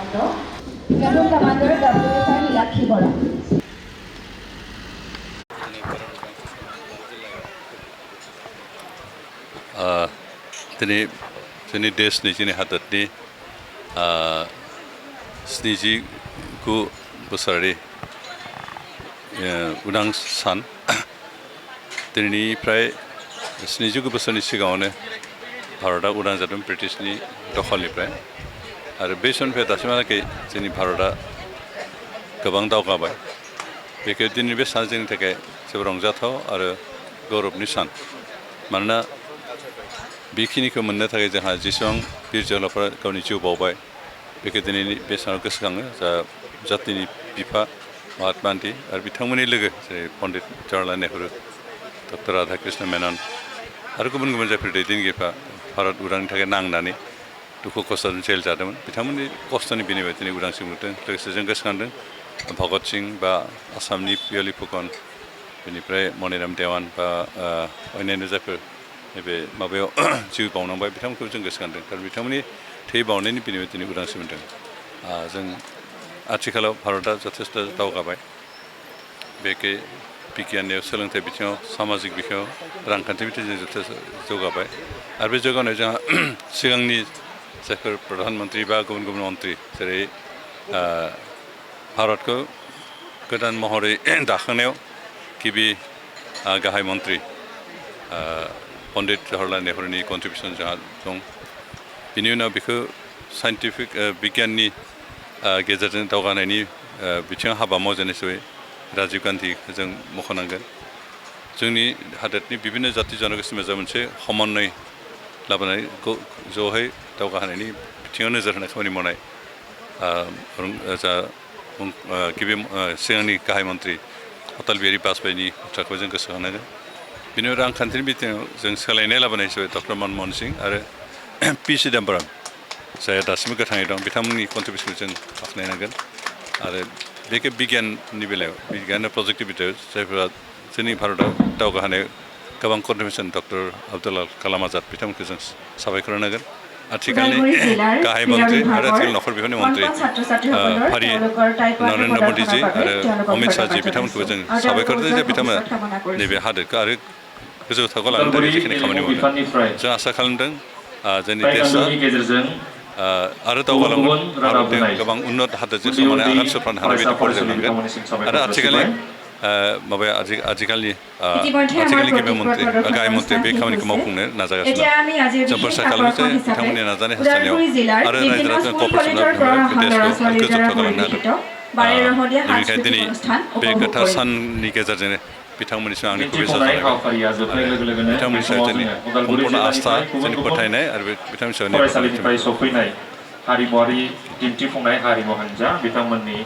Comando, Platoon Commander WSR Nilakshi Bora. दिनै जोंनि देशनि जोंनि हादोरनि 79 बोसोरारि उदां सान दिनैनिफ्राय 79 बोसोरनि सिगाङावनो भारतआ उदां जादों ब्रिटिशनि दखलनिफ्राय आरो बे समनिफ्राय दासिमहालागै जोंनि भारतआ गोबां दावगाबाय बेखौ दिनैनि बे सान जोंनि थाखाय जोबोर रंजाथाव आरो गौरबनि सान मानोना बेखिनिखौ मोननो थाखाय जोंहा जेसेबां बिर जोहोलावफोरा गावनि जिउ बावबाय बेखौ दिनैनि बे सानाव गोसोखाङो जा जातिनि बिफा महात्मा गान्धी आरो बिथांमोननि लोगो जेरै पन्डित जवाहरलाल नेहरू डक्टर राधा कृष्ण मेनन आरो गुबुन गुबुन जायफोर दैदेनगिरिफ्रा भारत उदांनि थाखाय नांनानै दुखु खस्थ'जों जेल जादोंमोन बिथांमोननि खस्थ'नि बिनिमय दिनै उदांस्रि मोनदों लोगोसे जों गोसोखांदों भगत सिं बा आसामनि पियलि फुकन बेनिफ्राय मनिराम देवान बा अन्यान्य जायफोर नैबे माबायाव जिउ बावनांबाय बिथांमोनखौ जों गोसोखांदों खारन बिथांमोननि थै बावनायनि बिनिमय दिनै उदांस्रि मोनदों जों आथिखालाव भारतआ जथेस्थ' दावगाबाय बेखै बिगियाननियाव सोलोंथाइ बिथिङाव सामाजिक बिथिङाव रांखान्थि बिथिंजों जथेस्थ' जौगाबाय आरो बे जौगानायाव जोंहा सिगांनि जायफोर प्रधान मन्त्रि बा गुबुन गुबुन मन्त्रि जेरै भारतखौ गोदान महरै दाखांनायाव गिबि गाहाय मन्त्रि पन्डित जवाहरलाल नेहरूनि कन्ट्रिबिउसन जोंहा दं बिनि उनाव बेखौ साइन्टिफिक बिगियाननि गेजेरजों दावगानायनि बिथिङाव हाबा मावजेननाय हिसाबै राजीव गान्धीखौ जों मख'नांगोन जोंनि हादोरनि बिभिन्न जाति जनगोष्ठि मोजां मोनसे समन्वय लाबोनाय ज'है दावगाहोनायनि बिथिङाव नोजोर होनाय खामानि मावनाय जा गिबि सिगांनि गाहाय मन्त्रि अटल बिहारि बाजपेयीनि बाथ्राखौ जों गोसोखांनांगोन बिनि उनाव रांखान्थिनि बिथिङाव जों सोलायनाय लाबोनाय हिसाबै डक्टर मनमोहन सिं आरो पि चिदम्बरम जायहा दासिमबो गोथाङै दं बिथांमोननि कन्ट्रिबिउसनखौ जों बाख्नायनांगोन आरो बेखौ बिगियाननि बेलायाव बिगियान प्रजेक्टिभिटियाव जायफोरा जोंनि भारतआव दावगाहोनायाव गोबां कन्ट्रिबिउसन डक्टर आब्दुल कालाम आजाद बिथांमोनखौ जों साबायखर होनांगोन आथिखालनि गाहाय मन्त्रि आरो आथिखाल नखर बिफाननि मन्त्रि फारि नरेन्द्र मदिजी आरो अमित शाहजी बिथांमोनखौबो जों साबायखर होदों जे बिथांमोना नैबे हादोरखौ आरो गोजौ थाखोआव लांनो थाखाय जिखिनि खामानि मावदों जों आसा खालामदों जोंनि देशआ आरो दावगालांगोन भारतजों गोबां उन्नत हादोरजों समानै आगान सुरफानो हानाय बायदि पर्यायाव लांगोन आरो आथिखालनि माबाया आथिखालनि गिबि मन्त्रि गाहाय मन्त्रिया बे खामानिखौ मावफुंनो नाजागासिनो जों भरसा खालामो जे बिथांमोननि नाजानाय हास्थायनायाव आरो रायजो राजाजों कपारेसन खालामनानै बे देशखौ गोजौ थाखोआव लांनो हागोन बेनिखायनो दिनै बे गोथार साननि गेजेरजोंनो बिथांमोननिसिम आंनि गुबै साजायनाय बिथांमोननि सायाव जोंनि सम्पुर्ण आस्था जोंनि फोथायनाय आरो बिथांमोननि सायाव फरायसालिनिफ्राय सफैनाय हारिमुवारि दिन्थिफुंनाय हारिमु हान्जा बिथांमोननि